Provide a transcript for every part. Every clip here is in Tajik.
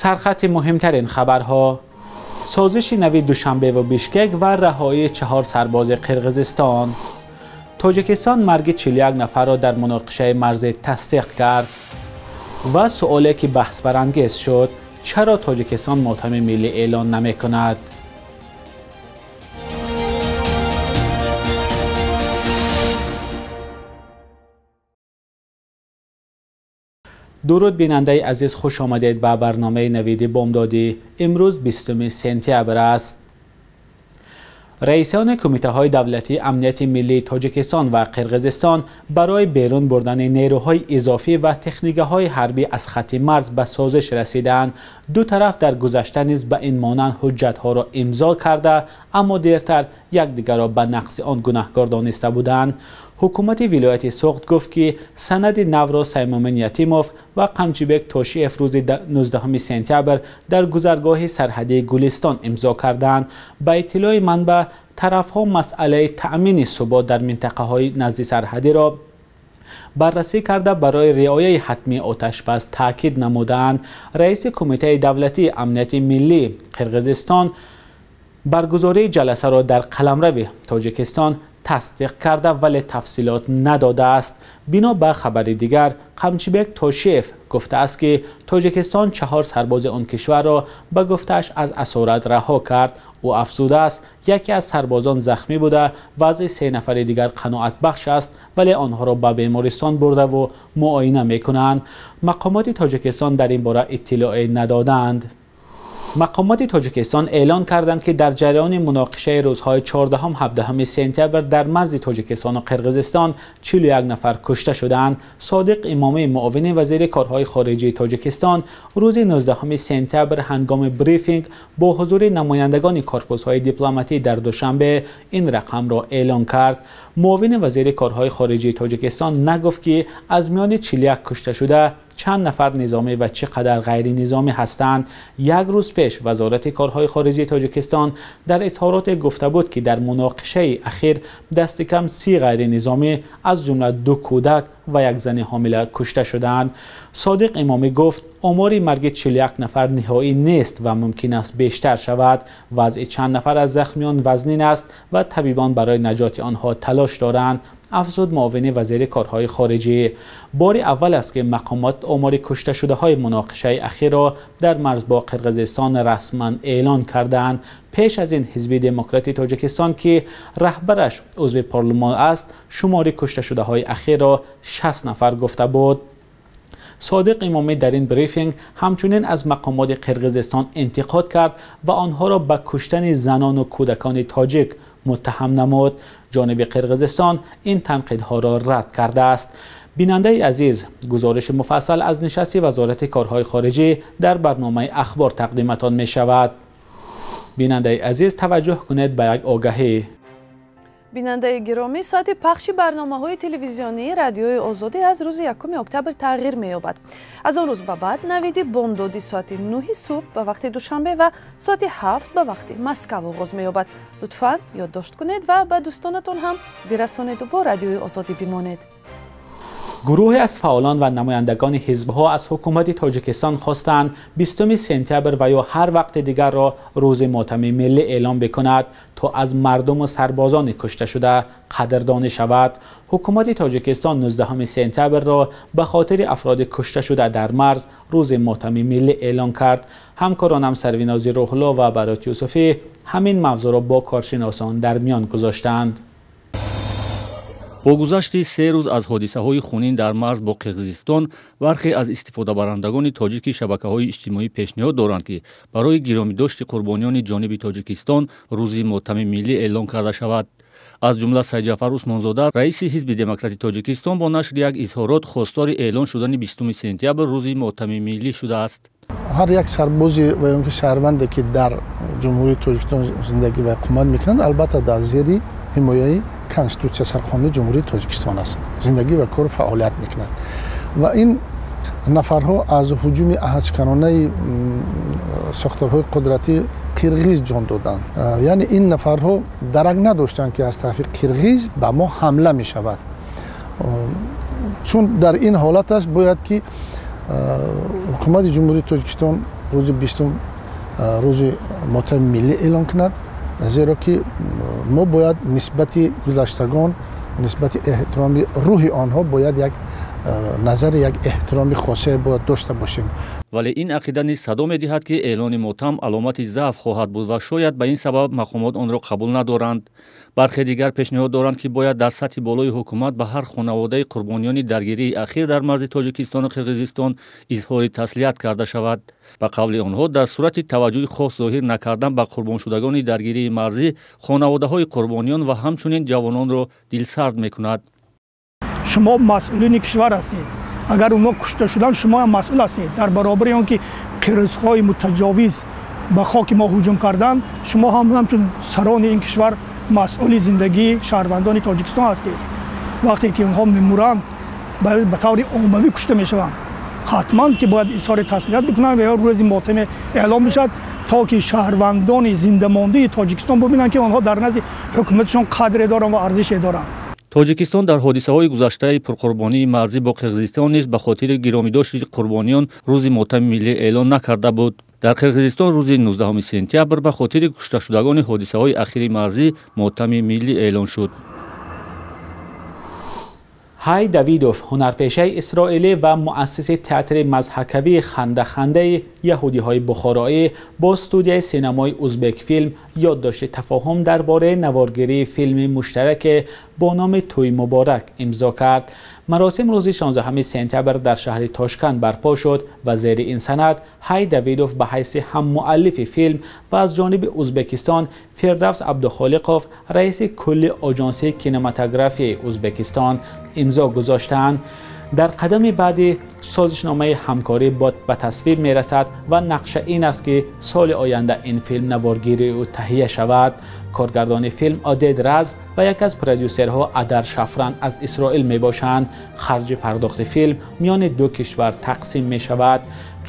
Сархати муҳимтарин хабарҳо: созиши нави Душанбе ва Бишкек ва раҳоии 4 сарбози Қирғизистон. Тоҷикистон марги 41 нафарро дар муноқишаи марзӣ тасдиқ кард. Ва суоле ки баҳсбарангез шуд: чаро Тоҷикистон мотами миллӣ эълон намекунад? Дуруд бинандаи азиз, хуш омадед ба барномаи Навиди Бомдодӣ. Имрӯз 20 сентябр аст. Раисони кумитаҳои давлатии амнияти миллии Тоҷикистон ва Қирғизистон барои берун бурдани нерӯҳои изофӣ ва техникаҳои ҳарбӣ аз хати марз ба созиш расиданд. Ду тараф дар гузашта низ ба ин монанд ҳуҷҷатҳоро имзо карда, аммо дертар якдигарро ба нақзи он гунаҳкор дониста буданд. Ҳукумати вилояти Суғд гуфт, ки санади навро Саймумин Ятимов ва Қамчибек Тошиев рӯзи 19 сентябр дар гузаргоҳи сарҳадии Гулистон имзо карданд. Ба иттилои манбаъ, тарафҳо масъалаи таъмини субот дар минтақаҳои назди сарҳадиро баррасӣ карда, барои риояи ҳатмии оташбас таъкид намуданд. Раиси Кумитаи давлатии амнияти миллии Қирғизистон баргузории ҷаласаро дар қаламрави Тоҷикистон тасдиқ карда, вале тафсилот надодааст. Бино ба хабари дигар, Қамчибек Тошиев гуфтааст, ки Тоҷикистон 4 сарбози он кишварро ба гуфтааш аз асорат раҳо кард. Ӯ афзудааст, яке аз сарбозон захмӣ буда, вазъи 3 нафари дигар қаноатбахш аст, вале онҳоро ба бемористон бурдаву муоина мекунанд. Мақомоти Тоҷикистон дар ин бора иттилоъе надоданд. Мақомоти Тоҷикистон эълон карданд, ки дар ҷараёни муноқишаи рӯзҳои 14-17 сентябр дар марзи Тоҷикистону Қирғизистон 41 нафар кушта шуданд. Содиқ Имомӣ, муовини вазири корҳои хориҷии Тоҷикистон, рӯзи 19 сентябр ҳангоми брифинг бо ҳузури намояндагони корпусҳои дипломатӣ дар Душанбе ин рақамро эълон кард. Муовини вазири корҳои хориҷии Тоҷикистон нагуфт, ки аз миёни 41 кушташуда чанд нафар низомӣ ва чӣ қадар ғайринизомӣ ҳастанд. Як рӯз пеш Вазорати корҳои хориҷии Тоҷикистон дар изҳороте гуфта буд, ки дар муноқишаи ахир дасти кам 30 ғайринизомӣ, аз ҷумла 2 кӯдак ва як зани ҳомила кушта шуданд. Содиқ Имомӣ гуфт, омори марги 41 нафар ниҳоӣ нест ва мумкин аст бештар шавад. Вазъи чанд нафар аз захмиён вазнин аст ва табибон барои наҷоти онҳо талош доранд, афзуд муовини вазири корҳои хориҷӣ. Бори аввал аст, ки мақомот омори кушташудаҳои муноқишаи ахирро дар марз бо Қирғизистон расман эълон карданд. Пеш аз ин Ҳизби Демократи Тоҷикистон, ки раҳбараш узви парлумон аст, шумори кушташудаҳои ахирро 60 нафар гуфта буд. Содиқ Имомӣ дар ин брифинг ҳамчунин аз мақомоти Қирғизистон интиқод кард ва онҳоро ба куштани занону кӯдакони тоҷик муттаҳам намуд. Ҷониби Қирғизистон ин танқидҳоро рад кардааст. Бинандаи азиз, гузориши муфассал аз нишасти Вазорати корҳои хориҷӣ дар барномаи ахбор тақдиматон мешавад. Бинандаи азиз, таваҷҷӯҳ кунед ба як огаҳӣ. Бинандаи гиромӣ, соати пахши барномаҳои телевизионии Радиои Озодӣ аз рӯзи 1 октябр тағйир меёбад. Аз он рӯз ба баъд навиди бомдодӣ соати 9 субҳ ба вақти Душанбе ва соати 7 ба вақти Москав оғоз меёбад. Лутфан ёддошт кунед ва ба дӯстонатон ҳам бирасонеду бо Радиои Озодӣ бимонед. Гурӯҳе аз фаъолон ва намояндагони ҳизбҳо аз ҳукумати Тоҷикистон хостанд 20 сентябр ва ё ҳар вақти дигарро рӯзи мотами миллӣ эълон бикунад, то аз мардуму сарбозони кушташуда қадрдонӣ шавад. Ҳукумати Тоҷикистон 19 сентябрро ба хотири афроди кушташуда дар марз рӯзи мотами миллӣ эълон кард. Ҳамкоронам Сарвинози Рӯҳулло ва Барот Юсуфӣ ҳамин мавзӯъро бо коршиносон дар миён гузоштанд. Бо гузашти 3 рӯз аз ҳодисаҳои хунин дар марз бо Қирғизистон, бархе аз истифодабарандагони тоҷики шабакаҳои иҷтимоӣ пешниҳод доранд, ки барои гиромидошти қурбониёни ҷониби Тоҷикистон рӯзи мотами миллӣ эълон карда шавад. Аз ҷумла Сайҷафар Усмонзода, раиси Ҳизби Демократи Тоҷикистон, бо нашри як изҳорот хостори эълон шудани 20 сентябр рӯзи мотами миллӣ шудааст. Ҳар як сарбози ва ё ки шаҳрванде, ки дар Ҷумҳурии Тоҷикистон зиндагӣ ва иқомат мекунанд, албатта дар зери ҳимояи Конститутсия, сарқонуни Ҷумҳурии Тоҷикистон аст, зиндагӣ ва кору фаъолият мекунанд. Ва ин нафарҳо аз ҳуҷуми аҳдшиканонаи сохторҳои қудратии қирғиз ҷон доданд. Яъне ин нафарҳо дарак надоштанд, ки аз тарафи қирғиз ба мо ҳамла мешавад. Чун дар ин ҳолат аст, бояд ки ҳукумати Ҷумҳурии Тоҷикистон Рӯзи 20 рӯзи мотами миллӣ эълон кунад, зеро ки мо бояд нисбати гузаштагон, нисбати эҳтироми рӯҳи онҳо бояд як назари, як эҳтироми хосе бояд дошта бошем. Вале ин ақида низ садо медиҳад, ки эълони мотам аломати заъф хоҳад буд ва шояд ба ин сабаб мақомот онро қабул надоранд. Бархе дигар пешниҳод доранд, ки бояд дар сатҳи болои ҳукумат ба ҳар хонаводаи қурбониёни даргирии ахир дар марзи Тоҷикистону Қирғизистон изҳори таслият карда шавад. Ба қавли онҳо, дар сурати таваҷҷӯҳи хос зоҳир накардан ба қурбоншудагони даргирии марзӣ, хонаводаҳои қурбониён ва ҳамчунин ҷавононро дилсард мекунад. Шумо масъулини кишвар ҳастед. Агар онҳо кушта шуданд, шумо ҳам масъул ҳастед. Дар баробари он ки қирғизҳои мутаҷовиз ба хоки мо ҳуҷум карданд, шумо ҳам ҳамчун сарони ин кишвар масъули зиндагии шаҳрвандони Тоҷикистон ҳастед. Вақте ки онҳо мемуранд, ба таври оммавӣ кушта мешаванд. Ҳатман ки бояд изҳори таслият бикунанд ва ё рӯзи мотаме эълон бишавад, то ки шаҳрвандони зиндамондаи Тоҷикистон бибинанд, ки онҳо дар назди ҳукуматшон қадре доранд ва арзише доранд. Тоҷикистон дар ҳодисаҳои гузаштаи пурқурбонии марзӣ бо Қирғизистон низ ба хотири гиромидошти қурбониён рӯзи мотами миллӣ эълон накарда буд. Дар Қирғизистон рӯзи 19 сентябр ба хотири кушташудагони ҳодисаҳои ахири марзӣ мотами миллӣ эълон шуд. Ҳай Давидов, ҳунарпешаи исроилӣ ва муассиси театри мазҳакавии хандахандаи яҳудиҳои бухороӣ, бо студияи синамои Узбекфилм ёддошти тафоҳум дар бораи наворгирии филми муштараке бо номи Тӯй Муборак имзо кард. Маросим рӯзи 16 сентябр дар шаҳри Тошканд барпо шуд ва зери ин санад Ҳай Давидов ба ҳайси ҳаммуаллифи филм ва аз ҷониби Узбекистон Фирдавс Абдухолиқов, раиси кулли Оҷонсии кинематографияи Узбекистон, имзо гузоштаанд. Дар қадами баъди созишномаи ҳамкорӣ ба тасвиб мерасад ва нақша ин аст, ки соли оянда ин филм наворгирии ӯ таҳия шавад. Коргардони филм Одед Раз ва яке аз продюсерҳо Адар Шафран аз Исроил мебошанд. Харҷи пардохти филм миёни ду кишвар тақсим мешавад.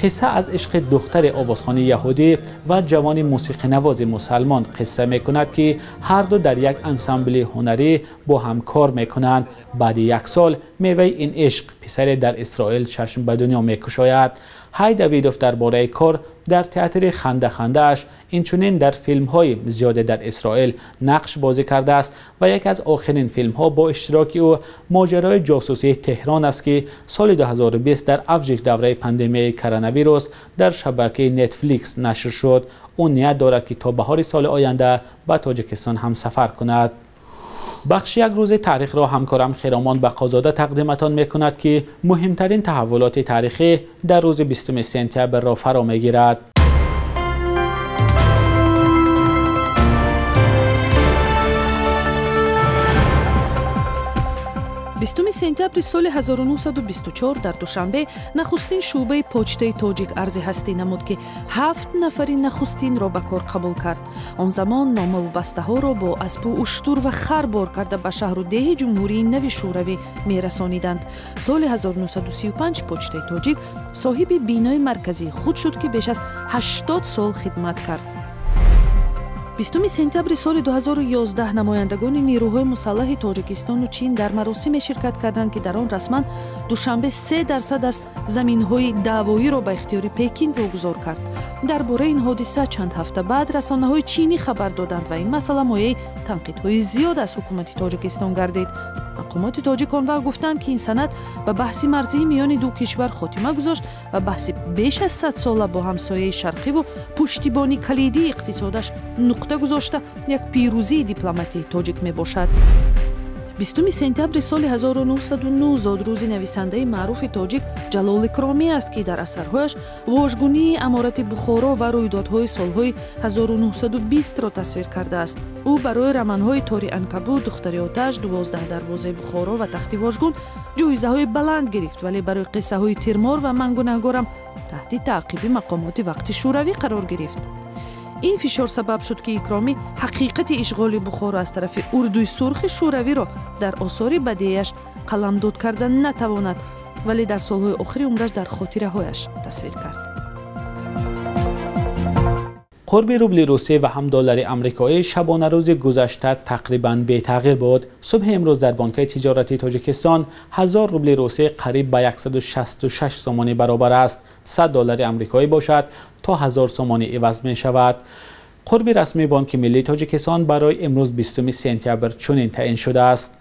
Қисса аз ишқи духтари овозхони яҳудӣ ва ҷавони мусиқинавози мусалмон қисса мекунад, ки ҳарду дар як ансамбли ҳунарӣ бо ҳам кор мекунанд. Баъди як сол меваи ин ишқ, писаре дар Исроил чашм ба дунё мекушояд. Ҳай Давидов дар бораи кор дар театри хандахандааш, инчунин дар филмҳои зиёде дар Исроил нақш бозӣ кардааст ва яке аз охирин филмҳо бо иштироки ӯ моҷарои ҷосусии Теҳрон аст, ки соли 2020 дар авҷи давраи пандемияи коронавирус дар шабакаи Netflix нашр шуд. Ӯ ният дорад, ки то баҳори соли оянда ба Тоҷикистон ҳам сафар кунад. Бахши як рӯзи таърихро ҳамкорам Хиромон Бақозода тақдиматон мекунад, ки муҳимтарин таҳаввулоти таърихӣ дар рӯзи 20 сентябрро фаро мегирад. Бистуми сентябри соли 1924 дар Душанбе нахустин шӯъбаи почтаи тоҷик арзи ҳастӣ намуд, ки 7 нафари нахустинро ба кор қабул кард. Он замон номаву бастаҳоро бо аспу уштур ва хар бор карда ба шаҳру деҳи ҷумҳурии нави Шӯравӣ мерасониданд. Соли 1935 почтаи тоҷик соҳиби бинои марказии худ шуд, ки беш аз 80 сол хидмат кард. 20 сентябри соли 2011 намояндагони нерӯҳои мусаллаҳи Тоҷикистону Чин дар маросиме ширкат карданд, ки дар он расман Душанбе 3% аз заминҳои даъвоиро ба ихтиёри Пекин вогузор кард. Дар бораи ин ҳодиса чанд ҳафта баъд расонаҳои чинӣ хабар доданд ва ин масъала мояи танқидҳои зиёд аз ҳукумати Тоҷикистон гардид. Мақомоти тоҷик он вақт гуфтанд, ки ин санад ба баҳси марзии миёни ду кишвар хотима гузошт ва баҳси беш аз 100 сола бо ҳамсояи шарқиву пуштибони калидии иқтисодаш нуқта гузошта як пирӯзии дипломатии тоҷик мебошад. 20 сентябри соли 1909 зодрӯзи нависандаи маъруфи тоҷик Ҷалол Икромӣ аст, ки дар асарҳояш вожгунии аморати Бухоро ва рӯйдодҳои солҳои 1920-ро тасвир кардааст. Ӯ барои романҳои Тори Анкабут, Духтари оташ, 12 дарвозаи Бухоро ва Тахти вожгун ҷоизаҳои баланд гирифт, вале барои қиссаҳои Тирмор ва Ман гунаҳгорам таҳти таъқиби мақомоти вақти Шӯравӣ қарор гирифт. Ин фишор сабаб шуд, ки Икромӣ ҳақиқати ишғоли Бухоро аз тарафи Урдуи Сурхи Шӯравиро дар осори бадеяш қаламдод карда натавонад, вале дар солҳои охири умраш дар хотираҳояш тасвир кард. Қурби рубли русӣ ва ҳам доллари амрикоӣ шабонарӯзи гузашта тақрибан бетағйир буд. Субҳи имрӯз дар бонкҳои тиҷоратии Тоҷикистон 1000 рубли русӣ қариб ба 166 сомонӣ баробар аст. 100 доллари амрикоӣ бошад то 1000 сомонӣ иваз мешавад. Қурби расмии Бонки Миллии Тоҷикистон барои имрӯз 20 сентябр чунин таъин шудааст.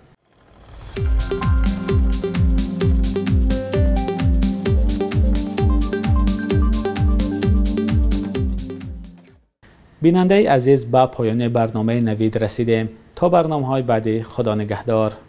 Бинандаи азиз, ба поёни барномаи Навид расидем. То барномаҳои баъдӣ, Худо нигаҳдор.